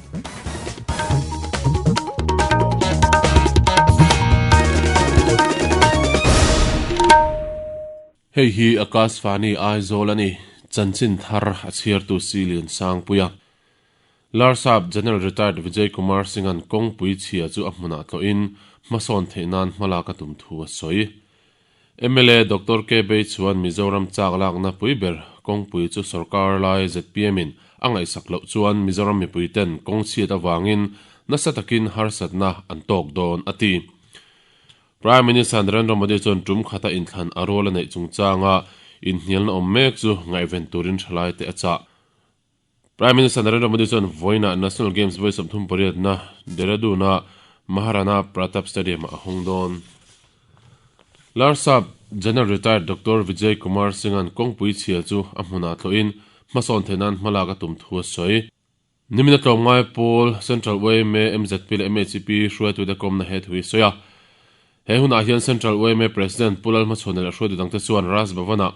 Hei hi Akashvani Aizawl a ni, chanchin thar a chhiartu si Liansangpuia. Larsap General Retired Vijay Kumar Singh-a'n kawngpui chhia chu a hmunah tlawhin hmasawn theih nan hmalak a tum thu a sawi. Mla Doctor K Bei chuan Mizoram chak lakna pui ber kawngpui chu sorkar lai ZPM-in a ngaihsak loh chuan Mizoram mipuiten kawng chhiat avangin nasa takin harsatna an tawk dawn a ti. Prime Minister Narendra Modi chuan tum khata inthlan a rual a neih chungchanga inhnialna awm mek chu ngaihven turin thalaite a chah. Prime Minister Narendra Modi chuan vawiinah National Games vawi 38-na Dehradun-a Maharana Pratap Stadium-ah a hawng dawn. Larsap General Retired Doctor Vijay Kumar Singh-a'n kawngpui chhia chu a hmunah tlawhin hmasawn theih nan hmalak a tum thu a sawi. Nimina tlawmngai pawl Central yma, mzp leh MHP hruaitute kawmna he thu hi sawi a. He hunah hian Central yma President Pu Lalhmachhuana leh hruaitu dangte chuan Raj Bhavan-ah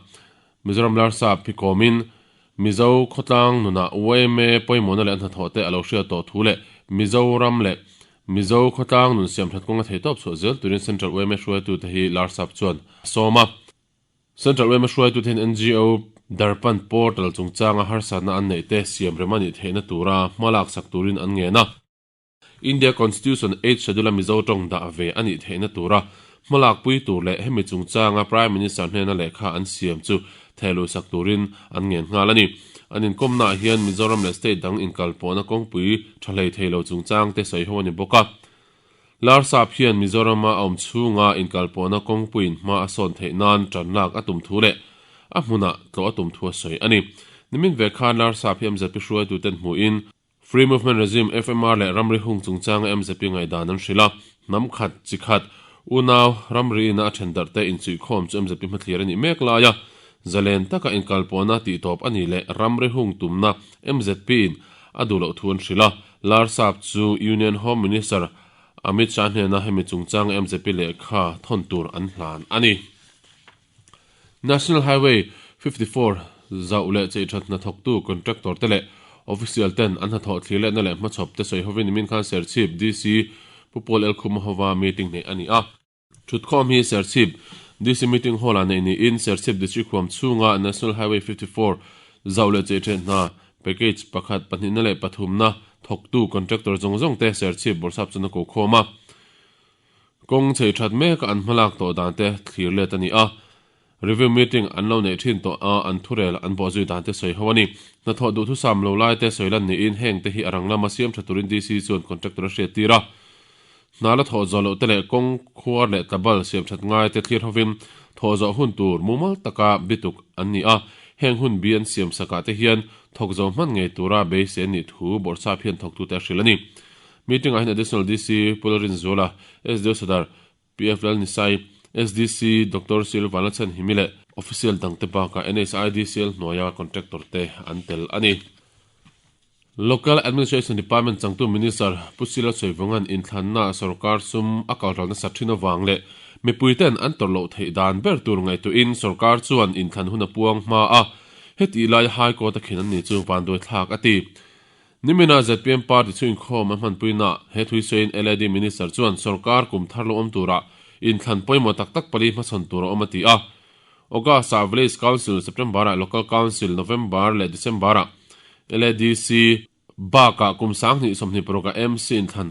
Mizoram Larsap hi kawmin Mizo khawtlang nunah yma pawimawhna leh a hnathawh te a lo hriat tawh thu leh Mizoram leh Mizo khawtlang nun siamthat kawnga theihtawp chhuah zel turin Central yma hruaitute hi Larsap chuan a sawm a. Central yma hruaitute hian NGO Darpan Portal chungchanga harsatna an neih te siam rem a nih theihna tura hma laksak turin an ngen a. India Constitution Eighth Schedule-a Mizo tawng dah ve a nih theihna tura hmalakpui tur leh hemi chungchanga Prime Minister hnena lehkha an siam chu thehluhsak turin an ngen nghal a ni. An inkawmnaah hian Mizoram leh state dang inkalpawhna kawngpui tha hlei thei lo chungchang te sawi ho a ni bawk a. Larsap hian Mizorama a awm chhunga inkalpawhna kawngpuiin hma a sawn theih nan tanlak a tum thu leh a hmunah tlawh a tum thu a sawi a ni. Nimin ve khan Larsap hi MZP hruaituten hmuhin, Free Movement Regime, FMR, leh ramri hung chungchanga MZP ngaihdan an hrilh a, hnam khat, chi khat, unau, ramri ina a then darh te inchuihkhawm chu MZP hmathlir a nih mek lai a, zalen taka inkalpawhna tihtawp a nih leh ramri hung tumna MZP in a duh loh thu an hrilh a, Larsap chu Union Home Minister Amit Shah hnena hemi chungchanga MZP lehkha thawn tur an hlan a ni. National Highway 54 zauh leh cheithat hnathawktu contractor te leh official ten an hnathawh thlirletna leh hmachhawp te sawi hovin nimin khan Serchhip DC Pu Paul Elkhuma hova meeting neih a ni a. Thutkhawm hi Serchhip DC Meeting Hall ah neih niin Serchhip District huam chhunga National Highway 54 zauh leh cheithat hna package pakhat, pahnihna leh pathumna thawktu contractor zawng zawng te Serchhip bawrhsap chuan a ko khawm a. Kawng chei that meka an hmalak tawh dan te thlir let a ni a, review meeting an lo neih thin tawh a, an thurel an bawhzui dan te sawi ho a ni. Hnathawh duhthusam lo lai te sawi lan niin heng te hi a rang lama siam tha turin DC chuan contractor a hriat tir a. Hna la thawh zawh loh te leh kawng khuar leh tlabal siam that ngai te thlir hovin thawh zawh hun tur mumal taka bituk an ni a, heng hun bi an siam sakah te hian thawk zo hman ngei tura beisei an nih thu bawrhsap hian thawktute a hrilh a ni. Meeting ah hian Additional DC Pu Lalrinzuala, SDO Sadar PF Lalnisai, SDC Doctor Sil Vanlalchhanhimi leh Official dangte bakah NHIDCL hnuaia contractor te an tel a ni. Local Administration Department changtu Minister Pu Sila Chawivunga'n inthlanna sorkar sum a kalral nasat thin avang leh mipuiten an tawrh loh theih dan ber tur ngaihtuahin sorkar chuan inthlan hun a puang hma a, heti laia High Court a khin an ni chu vanduaithlak a ti. Nimina zpm party chu inkhawm a hmanpuinaah he thui sawiin LAD Minister chuan sorkar kum thar lo awm turah inthlan pawimawh tak tak pali hmachhawn tur a awm a ti a. August-ah Village Council, September-ah Local Council, November leh December-ah LADC bakah kum 2026-ah MC inthlan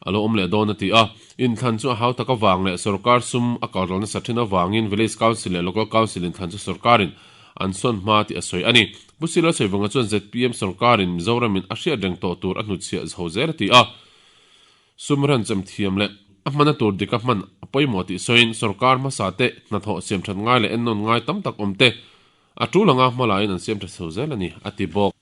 a lo awm leh dawn a ti a. Inthlan chu a hau tak avang leh sorkar sum a kalral nasa thin avangin Village Council leh Local Council inthlan chu sorkarin an sawn hma tih a sawi a ni. Pu Silo Saivunga chuan zpm sorkarin Mizoramin a hriat reng tawh tur a hnutchhiah chho zel a ti a. Sum ranchem thiam leh a hmana tur dika hman a pawimawh tih sawiin sorkar hmasa te hnathawh siamthat ngai leh ennawn ngai tam tak awm te a tul anga hmalaiin an siamtha chho zel a ni a ti bawk.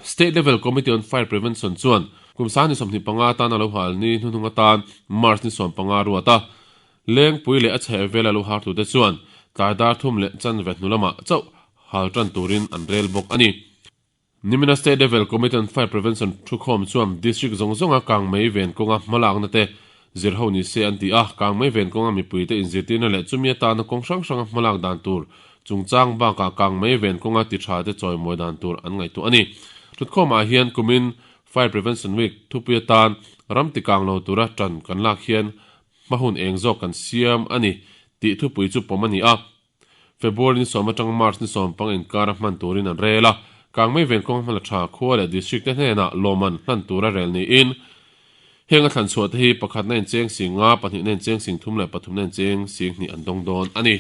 State Level Committee on Fire Prevention chuan kum 25 atan a lo hal ni hnuhnung atan March ni 15 ruat a, Lengpui leh a chhehvela lo hartute chuan tlai dar thum leh chanve hnu lamah chauh hal tan turin an rel bawk a ni. Nimina State Level Committee on Fire Prevention thukhawm chuan District zawng zawnga kangmei ven kawnga hmalakna te zir ho ni se an ti a, kangmei ven kawnga mipuite inzirtirna leh chumi atana kawng hrang hranga hmalak dan tur chungchang bakah kangmei ven kawnga ti tha te chawimawi dan tur an ngaihtuah a ni. Thutkhawmah hian kumin. Fire Prevention Week thupui atan ram tikang lo tura tan kan lak hian hma hun eng zawk kan siam a ni tih thupui chu pawm a ni a. February ni sawm atang March ni sawm pang inkara hman turin an rel a, kangmei ven kawng hmala tha khua leh district te hnenah lawmman hlan tura rel niin heng a thlan chhuah te hi pakhatna incheng sing nga, pahnihna incheng sing thum leh pathumna incheng sing hnih an dawng dawn a ni.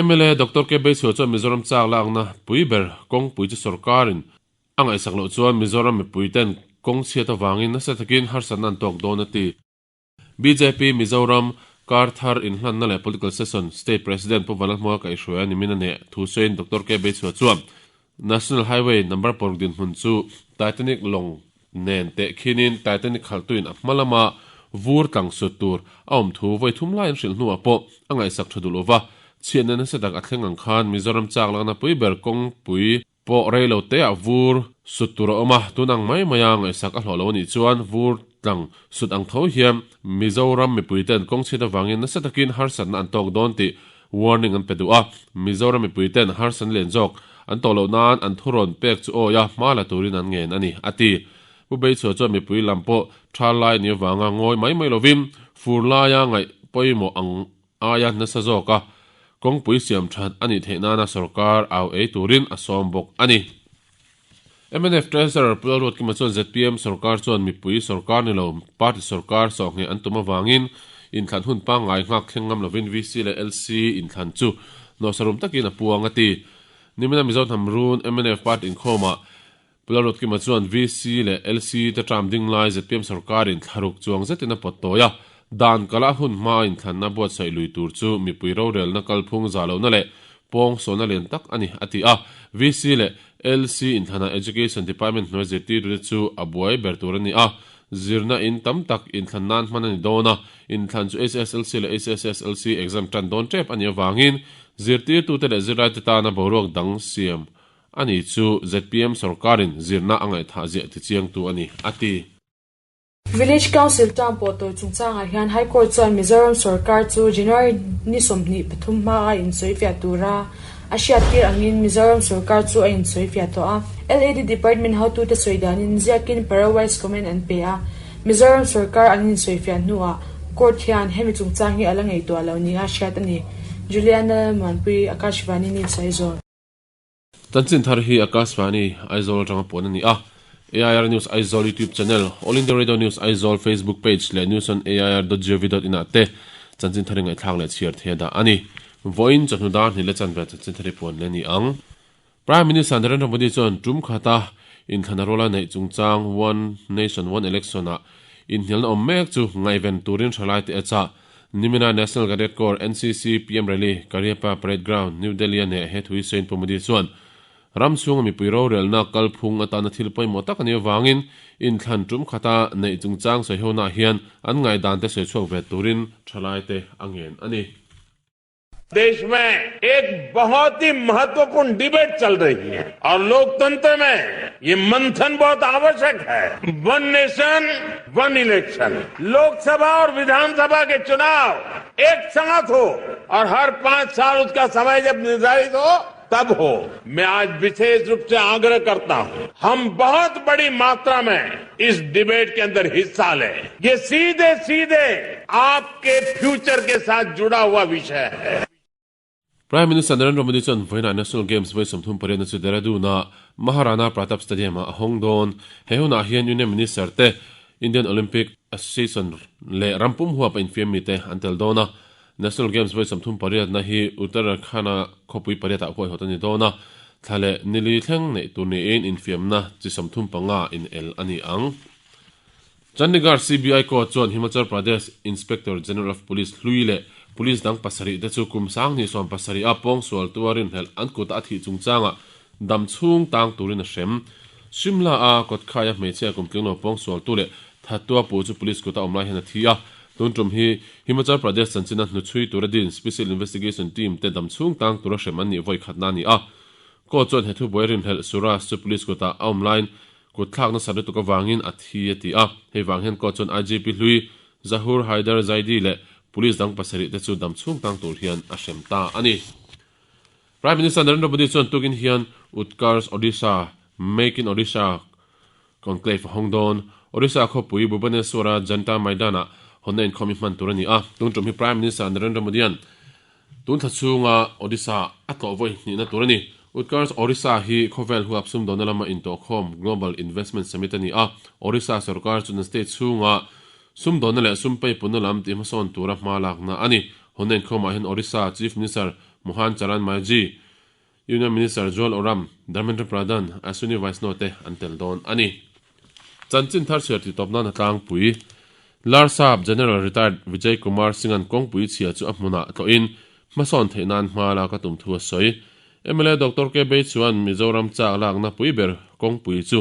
Mla Doctor K Beisua chuan Mizoram chak lakna pui ber kawngpui chu sorkarin a ngaihsak loh chuan Mizoram mipui ten kawng chhiat avangin nasa takin harsatna an tawk dawn a ti. Bjp Mizoram kar thar inhlanna leh political session State President Pu Vanlalhmuaka kaihhruai a nimin a neh thu sawiin Doctor K Beichhua chuan National Highway number paruk dinhmun chu Titanic lawng nen tehkhinin Titanic khalhtuin a hma lama vur tlang sut tur a awm thu vawi thum lai an hrilh hnuah pawh a ngaihsak tha duh lova chhiatna nasa tak a thleng ang khan Mizoram chak lakna pui ber kawngpui pawh rei lo teah vur sut tur a awm a, tun ang mai maia ngaihsak a hlawh lo a nih chuan vur tlang sut ang tho hian Mizoram mipuiten kawngchhiat avangin nasa takin harsatna an tawk dawn tih warning an pe duh a, Mizoram mipuiten harsatna lian zawk an tawh loh nan an thurawn pek chu awi a, hma la turin an ngen a ni, a ti. Pu Beichhua chuan mipui lam pawh tha lai ni avanga ngawi mai mai lovin fur laia ngaih pawimawh ang aia nasa zawka kawngpui siam that a nih theih nana sorkar au ei turin a sawm bawk a ni. Mnf Treasurer Pu Lalruatkima chuan zpm sorkar chuan mipui sorkar ni lo party sorkar sawhngheh an tum avangin inthlan hun pangngai nghak thleng ngam lovin VC leh LC inthlan chu nawhsarum takin a puang a ti. Nimina Mizo hnam run mnf party inkhawmah Pu Lalruatkima chuan VC leh LC te term ding lai zpm sorkarin thlaruk chuang zetin a pawt tawi a, dan kala hun hmaa inthlanna buatsaih lui tur chu mipui rorelna kalphung zah lohna leh pawng sawhna lian tak a ni, a ti a. VC leh LC inthlanah Education Department hnuai zirtirtute chu a buai ber tur a ni a, zirna in tam tak inthlan nan hman a ni dawn a, inthlan chu HSLC leh HSSLC exam tan dawn tep a nih avangin zirtirtute leh zirlaite tana boruak dang siam a ni chu zpm sorkarin zirna a ngaihthah ziah tichiangtu a ni, a ti. Village Council term pawh tawi chungchangah hian High Court chuan Mizoram sorkar chu January ni 23 hmaa insawifiah tura a hriattir angin Mizoram sorkar chu a insawifiah tawh a. LAD Department hotute sawi danin ziakin para-wise comment an pe a, Mizoram sorkar an insawifiah hnuah Court hian hemi chungchang hi a la ngaihtuah lo nia hriat a ni. Juliana Muanpui, Akashvani News, Aizawl. Chanchin thar hi Akashvani Aizawl atanga puan a ni a, AIR News Aizawl YouTube channel, All India Radio News Aizawl Facebook page leh news on air dot gov dot in ah te chanchin thar i ngaihthlak leh chhiar thei a dah a ni. Vawiin chawhnu dar hnih leh chanve chanchin thar i puan leh a ni ang. Prime Minister Narendra Modi chuan tum khata inthlan a ruala neih chungchang One Nation One Election ah inhnialna awm mek chu ngaihven turin thalaite a chah. Nimina National Cadet Corps, NCC, PM Rally, Kariappa Parade Ground, New Delhi a neh he thu hi sawiin Pu Modi chuan ram chhunga mipui rorelna kalphung atana thil pawimawh tak a nih avangin inthlan tum khata neih chungchang sawihonaah hian an ngaihdan te sawi chhuak ve turin thalaite a ngen a ni. देश में एक बहुत ही महत्वपूर्ण debate चल रही है और लोकतंत्र में ये मंथन बहुत आवश्यक है। One nation one election, Lok Sabha और विधानसभा के चुनाव एक साथ हो और हर 5 साल उसका समय जब निर्धारित हो तब हो। मैं आज विशेष रूप से आग्रह करता हूं, हम बहुत बड़ी मात्रा में इस डिबेट के अंदर हिस्सा लें। ये सीधे सीधे आपके फ्यूचर के साथ जुड़ा हुआ विषय है। Prime Minister Narendra Modi chuan vawiinah National Games vawi 38 na chu Dehradun-a Maharana Pratap Stadium-ah a hawng dawn. He hunah hian Union Minister te, Indian Olympic Association leh ram pum huap a infiam mite an tel dawn a. National Games vawi 38 na hi Uttarakhand-a khawpui pariatah huaihawt a ni dawn a, thla leh nili thleng neih tur niin infiamna chi 35 inel a ni ang. Chandigarh CBI Court chuan Himachal Pradesh Inspector General of Police hlui leh Police dang pasarih te chu kum 27 a pawngsual tua rinhlelh an kutah a thih chungchangah dam chhung tang turin a hrem. Shimla a kawtkhai a hmeichhia kum tlinglo pawngsual tu leh thattua pu chu Police kuta awm lai hian a thi a. Tun tum hi Himachal Pradesh chanchina hnuchhui tura din Special Investigation Team te dam chhung tang tura hrem an nih vawi khatna a ni a. Court chuan he thubuai rinhlelh Suraj chu Police kutah a awm laiin Kut thlak nasa lutuk avangin a thi a ti a, hei vang hian court chuan IGP hlui Zahur Haider Zaidi leh police dang pasarih te chu dam chhung tang tur hian a hrem ta a ni. Prime Minister Narendra Modi chuan tukin hian Utkarsh Odisha, Make in Odisha, Conclave a hawng dawn. Odisha khawpui Bhubaneswar-a Janta Maidan-ah hawnna inkhawm hi hman tur a ni a, tun tum hi Prime Minister Narendra Modi-a'n tun thla chhunga Odisha a tlawh vawi hnihna tur a ni. Utkarsh Orissa hi khawvel huap sumdawnna lama intawhkhawm Global Investment Summit a ni a, Orissa sorkar chuan state chhunga sumdawnna leh sum peipunna lam tihhmasawn tura hma lakna a ni. Hawnna inkhawmah hian Orissa Chief Minister Mohan Charan Majhi, Union Minister Jual Oram, Dharmendra Pradhan, Ashwini Vaishnaw te an tel dawn a ni. Chanchin thar chhiar tih tawp nan a tlangpui. Larsap General Retired Vijay Kumar Singh-a'n kawngpui chhia chu a hmunah tlawhin hmasawn theih nan hma lak a tum thu a sawi. Mla Doctor K Bei chuan Mizoram chak lakna pui ber kawngpui chu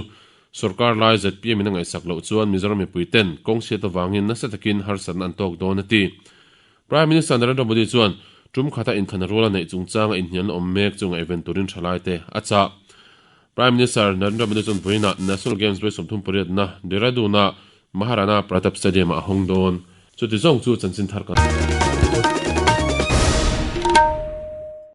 sorkar lai zpm in a ngaihsak loh chuan Mizoram mipui ten kawng chhiat avangin nasa takin harsatna an tawk dawn a ti. Prime Minister Narendra Modi chuan tum khata inthlan rual a neih chungchanga inhnialna awm mek chu ngaihven turin thalaite a chah. Prime Minister Narendra Modi chuan vawiinah National Games vawi 38 na Dehradun-a Maharana Pratap Stadium-ah a hawng dawn. Chuti zawng chu chanchin thar kan.